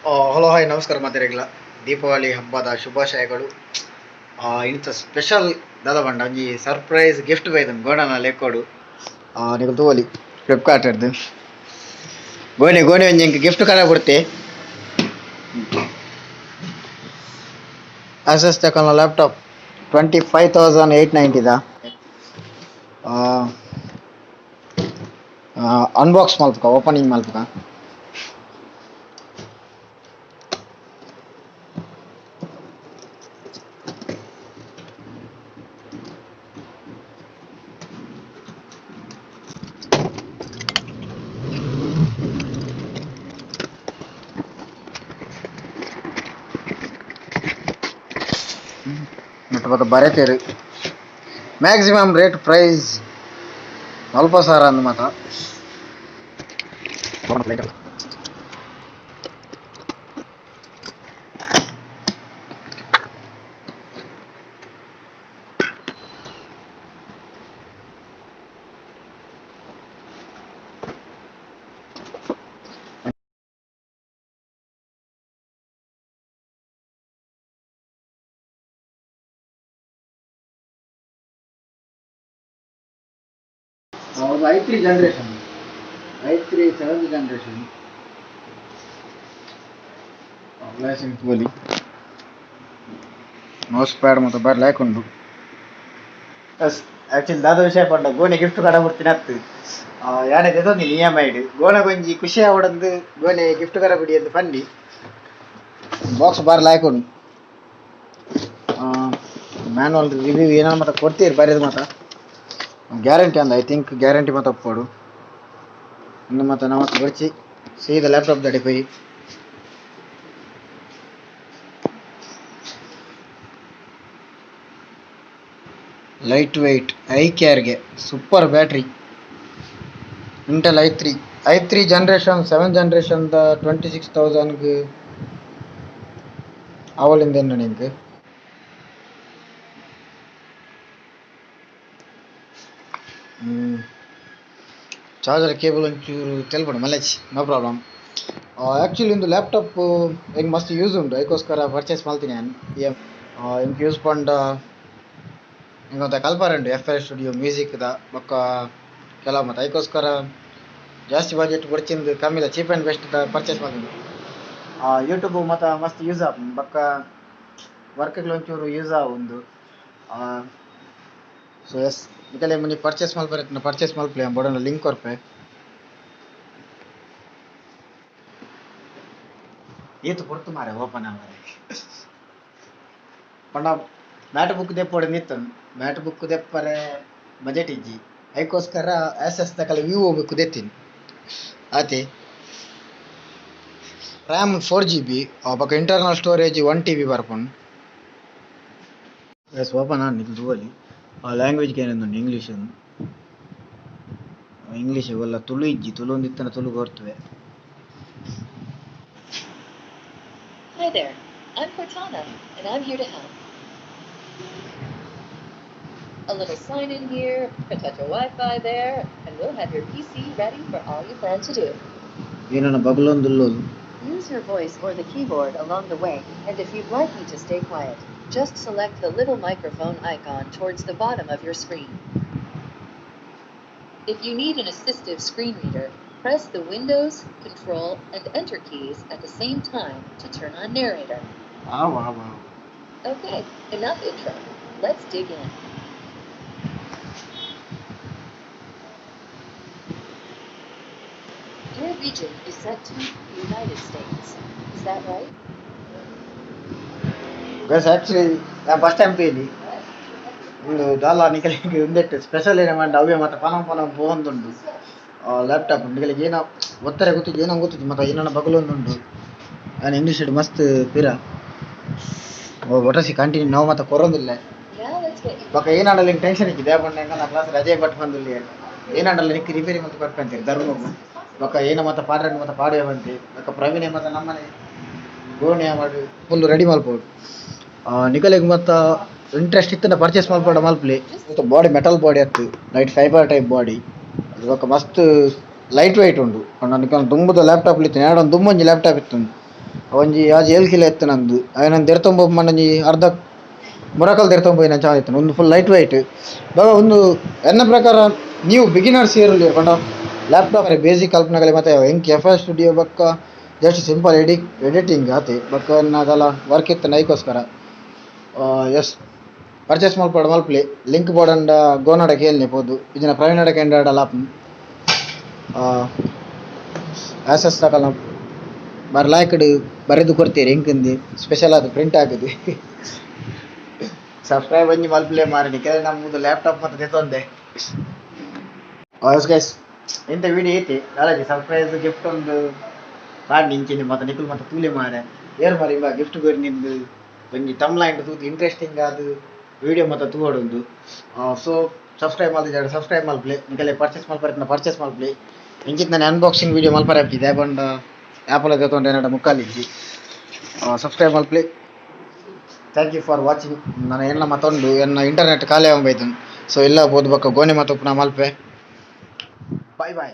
Hello, hi, ನಮಸ್ಕಾರ ಮಾತೆರೆಗ್ಲ. ದೀಪಾವಳಿ ಹಬ್ಬದ ಶುಭಾಶಯಗಳು. ಇಂಥ ಸ್ಪೆಷಲ್ ದಾದ ಪಂಡ ಒಂಜಿ ಸರ್ಪ್ರೈಸ್ ಗಿಫ್ಟ್ ಬೈದನ್ ಗೋಣನ ಲೆಕ್ಕೋಡು. ನಿಕುಲು ತೂವೊಲಿ, ಫ್ಲಿಪ್ಕಾರ್ಟ್ ಡ್ದ್ ಗೋಣೆ ಗೋಣೆ ಒಂಜಿ ಎಂಕ್ ಗಿಫ್ಟ್ ಕನ ಕೊರ್ತೆ. ಆಸಸ್ ತಕೊಲ್ನ ಲ್ಯಾಪ್ಟಾಪ್ 25,890 ದ. Unbox ಮಲ್ಪುಕ, opening ಮಲ್ಪುಕ. ನೆಟ್ ಬೊಕ ಬರೆತೆರ್ maximum rate price 40,000 ಅಂದ್ ಮಾತ. ಹೌದು, i3 generation, i3 seventh generation. ತೂವೊಲಿ. Mouse pad ಮಾತ ಬಾರಿ ಲಾಯ್ಕ್ ಉಂಡು. ಎಸ್, ಆಕ್ಚುಲಿ ದಾದ ವಿಷಯ ಪಂಡ, ಗೋಣೆ ಗಿಫ್ಟ್ ಕಡ ಕೊಡ್ತೀನಿ ಅತ್ತು. ಯಾನೆ ದೆತೊಂದಿನಿ ಇ.ಎಮ್.ಐ ಡ್. ಗೋಣಗೊಂಜಿ ಖುಷಿ ಆವಡಂದು ಗೋಣೆ ಗಿಫ್ಟ್ ಕಡ ಬಿಡಿ ಅಂದ್ ಪಂಡಿ. ಬಾಕ್ಸ್ ಬಾರಿ ಲಾಯ್ಕ್ ಉಂಡು. ಮ್ಯಾನುವಲ್ ರಿವ್ಯೂ ಏನಾರ ಮಾತ ಕೊಡ್ತೀರಿ ಬರೆದು ಮಾತ. ಗ್ಯಾರಂಟಿ ಅಂದ, I think guarantee ಮಾತ ಉಪ್ಪೊಡು. ಉಂದು ಮಾತ ನಮಕ್ ಬೊರ್ಚಿ, ಸೀದಾ ಲ್ಯಾಪ್ಟಾಪ್ ದಡೆ ಪೋಯಿ. Light weight, I ಕೇರ್ಗೆ super battery, Intel i3, i3 generation, seven generation the. 26,000 ಆವೊಲಿಂದ ಎಂಕ್. Charger cable ಒಂಚೂರು ತೆಲ್ಪುಂಡು, ಮಲ್ಲೆಚ್, no problem. Actually ಇಂದು ಲ್ಯಾಪ್ಟಾಪ್ ಎಂಕ್ ಮಸ್ತ್ ಯೂಸ್ ಉಂಡು. ಐಕೋಸ್ಕರ ಪರ್ಚೇಸ್ ಮಲ್ತಿನಿ ಯಾನ್. ಎಂಕ್ ಯೂಸ್ ಪಂಡ ಎಂಕ್ ಒಂತೆ ಕಲ್ಪರೆ ಉಂಡು F L studio, music ದ ಬೊಕ್ಕ ಕೆಲವು ಮಾತ. ಐಕೋಸ್ಕರ ಜಾಸ್ತಿ ಬಜೆಟ್ ಬೊಡ್ಚಿಂದು ಕಮ್ಮಿದ cheap and best the purchase ಮಲ್ತಿನಿ. ಯೂಟ್ಯೂಬ್ ಮಾತ ಮಸ್ತ್ ಯೂಸ್ ಆಪುಂಡು, ಬೊಕ್ಕ ವರ್ಕ್ ಒಂಚೂರು ಯೂಸ್ ಆವು. ಸೊ ಎಸ್, ನಿಕಲೆ ಮಿನಿ ಪರ್ಚೇಸ್ ಮಲ್ಪರೆ ಪರ್ಚೇಸ್ ಮಲ್ಪುಲೆ. ಬೋಡಂಡ ಲಿಂಕ್ ಕೊರ್ಪೆ. ಏತ್ ಪೊರ್ತು ಮಾರೆ ಓಪನ್ ಆವರೆ ಪಂಡ. ಮ್ಯಾಟ್ ಬುಕ್ ದೆಪ್ಪೊಡು ಇತ್ತುಂಡು. ಮ್ಯಾಟ್ ಬುಕ್ ದೆಪ್ಪರೆ ಬಜೆಟ್ ಇಜ್ಜಿ. ಐಕೋಸ್ಕರ ಆಸಸ್ ದಕಲ ವಿವೋ ಬುಕ್ ದೆತ್ತಿನಿ ಆತೆ. ರ್ಯಾಮ್ 4 GB, ಬೊಕ internal storage 1 TB ಬರ್ಪುಂಡು. ಎಸ್, ಓಪನ್ ಆಂಡ್. ನಿಕುಲು ತೂವೊಲಿ. ಲ್ಯಾಂಗ್ವೇಜ್ ಕೇನೊಂದುಂಡು, ಇಂಗ್ಲೀಷ್. ಇಂಗ್ಲೀಷ್ ಒಲ್ಲ ತುಳು ಇಜ್ಜಿ. Tulu ಒಂದಿತ್ತಂಡ Tulu ಕೊರ್ತುವೆ. Hi there, I'm Cortana, and I'm here to help. A little sign in here, a touch of Wi-Fi there, and we'll have your PC ready for all you plan to do. ಏನನ ಬಗಲೊಂದುಲ್ಲೋದು. Use your voice or the keyboard along the way, and if you'd like me to stay quiet, just select the little microphone icon towards the bottom of your screen. If you need an assistive screen reader, press the Windows, Control, and Enter keys at the same time to turn on Narrator. Wow wow wow. Okay, enough intro. Let's dig in. Your region is set to the United States. Is that right? Guys, actually ನಾನು first time ತೂಯಿನಿ. ಉಂದು ದಾಲ ನಿಕಲೆಗ್ ಉಂದೆಟ್ special ಏನ ಪಂಡ, ಅವ್ವೆ ಮಾತ ಪನವು ಪನವು ಪೋವೊಂದುಂಡು. Laptop ನಿಕಲೆಗ್ ಏನ ಒತ್ತರೆ ಗೊತ್ತಿಜ್ಜಿ, ಏನೋ ಗೊತ್ತಿಜ್ಜಿ ಮಾತ, ಏನನ ಬಗಲೊಂದುಂಡು. ಯಾನ್ ಇಂಗ್ಲೀಷ್ ಮಸ್ತ್ ಪಿರ ಒಟಸಿ ಕಂಟಿನ್ಯೂ ನಾವು ಮಾತ ಕೊರೊಂದಿಲ್ಲ. Now let's get you ಬೊಕ ಏನಾಂಡಲ ಎಂಕ್ ಟೆನ್ಷನ್ ಇಜ್ಜಿ. ದಾಯೆ ಪಂಡ ಎಂಕಲ್ನ ಕ್ಲಾಸ್ ರಜೆ ಬಟ್ ಬಂದುಲ್ಲೆ. ಏನಾಂಡಲ ನಿಕ್ಕ್ ರಿಪೇರಿ ಮಲ್ತ್ ಕೊರ್ಪೆ ಧರ್ಮಗ್. ಬೊಕ ಏನ ಮಾತ ಪಾಡ್ರಂಡ ಮಾತ ಪಾಡುವೆ ಪಂತೆ. ಬೊಕ ಪ್ರವೀಣೆ ಮಾತ ನಮ್ಮನೆ ಗೋಣಿ ಮಾಡಿ ಫುಲ್ ರೆಡಿ ಮಲ್ಪೊಡು. ನಿಕಲೆಗ್ ಮಾತ ಇಂಟ್ರೆಸ್ಟ್ ಇತ್ತಂಡ ಪರ್ಚೇಸ್ ಮಲ್ಪಡ ಮಲ್ಪುಲೆ. Body metal body ಅತ್ತು, light fibre type body. ಬೊಕ ಮಸ್ತ್ ಲೈಟ್ ವೇಟ್ ಉಂಡು. ಪಂಡ ನಿಕಲ್ನ ದುಂಬುದ ಲ್ಯಾಪ್ಟಾಪ್ ಇತ್ತು, ಯಾಡ ದುಂಬೊಂಜಿ ಲ್ಯಾಪ್ಟಾಪ್ ಇತ್ತು. ಒಂಜಿ ಆಜಿ ಏಳ್ ಕಿಲೋ ಇತ್ತಿನಂದು ಐನನ್ ದೆರ್ತೊಂದು ಪೋಪುಂಡ ಒಂಜಿ ಅರ್ಧ ಮುರಕಲ್ ದೆರ್ತೊಂದು ಪೋಯಿನಂಚ ಆದಿತ್ತುಂಡು. ಉಂದು ಫುಲ್ ಲೈಟ್ ವೈಟ್. ಬೊಕ ಉಂದು ಎನ್ನ ಪ್ರಕಾರ ನೀವು ಬಿಗಿನರ್ಸ್ ಏರುಲ್ಲೆರ್ ಪಂಡ ಲ್ಯಾಪ್ಟಾಪ್ ಬೇಸಿಕ್ ಕಲ್ಪುನಗಲೆ ಮಾತ ಎಂಕ್ ಎಫ್ ಎಲ್ ಸ್ಟುಡಿಯೋ ಬೊಕ್ಕ ಜಸ್ಟ್ ಸಿಂಪಲ್ ಎಡಿಟಿಂಗ್ ಆತೆ. ಬೊಕ್ಕ ಎನ್ನ ದಾಲ ವರ್ಕ್ ಇತ್ತ್ಂಡ ಐಕೋಸ್ಕರ. ಎಸ್, ಪರ್ಚೇಸ್ ಮಲ್ಪೊಡು ಮಲ್ಪುಲೆ. ಲಿಂಕ್ ಬೋಡಂಡ ಗೋನಡ ಕೇನ್ಲೆ ಪೋದು, ಇಜ್ಜಿಂಡ ಪ್ರವೀಣಡ ಕೇಂಡಾಡಲ ಆಪುಂಡು. ಆಸಸ್ ದಕಲ್ನ ಬಾರಿ ಲಾಯ್ಕ್ಡ್ ಬರೆದು ಕೊರ್ತೆರ್ ಎಂಕಂದ್ ಸ್ಪೆಷಲ್ ಆದ್ ಪ್ರಿಂಟ್ ಆಕುದು. ಸಬ್ಸ್ಕ್ರೈಬ್ ಒಂಜಿ ಮಲ್ಪುಲೆ ಮಾರ್ರೆ, ನಿಕಲೆ ನಮ್ಮದು ಲ್ಯಾಪ್ಟಾಪ್ ಮಾತ ದೆತೊಂದೆ. ಎಸ್ ಗೈಸ್, ಇಂತ ವಿಡಿಯೋ ಐತಿ ದಾದಾಜಿ ಸರ್ಪ್ರೈಸ್ ಗಿಫ್ಟ್ ಒಂದು ಪಾಡ್ನಿ ಇಂಚಿನ ಮಾತ. ನಿಕುಲು ಮಾತ ತೂಲೆ ಮಾರೆ, ಏರ್ ಮಾರೆ ಇಂಬ ಗಿಫ್ಟ್ ಕೊರಿ ನಿಂದು ಒಂಜಿ ತಮ್ಲೈನ್ ತೂದು ಇಂಟ್ರೆಸ್ಟಿಂಗ್ ಆದ್ ವಿಡಿಯೋ ಮಾತ ತೂವೊಡುಂದು. ಸೊ ಸಬ್ಸ್ಕ್ರೈಬ್ ಮಲ್ತಿಜಾಡ ಸಬ್ಸ್ಕ್ರೈಬ್ ಮಲ್ಪುಲೆ. ನಿಕಲೆ ಪರ್ಚೇಸ್ ಮಲ್ಪರೆ ಪರ್ಚೇಸ್ ಮಲ್ಪುಲೆ. ಇಂಚಿತ್ ನಾನು ಅನ್ಬಾಕ್ಸಿಂಗ್ ವಿಡಿಯೋ ಮಲ್ಪರೆ ಆಪುಜಿ, ದಾಯೆ ಪಂಡ ಆಪಲ್ ದೆತೊಂಡೆ ಎನ್ನಡ ಮುಕ್ಕಾಲಿಜ್ಜಿ. ಸಬ್ಸ್ಕ್ರೈಬ್ ಮಲ್ಪುಲೆ. Thank you for watching. ನಾನು ಎನ್ನ ಮತ್ತೊಂದು ಎನ್ನ ಇಂಟರ್ನೆಟ್ ಖಾಲಿ ಆವೊಂದು ಬೈದುಂಡು. ಸೊ ಇಲ್ಲ ಪೋದು ಬೊಕ್ಕ ಗೋಣಿ ಮಾತ ಉಪ್ಪುನ ಮಲ್ಪೆ. Boy boy.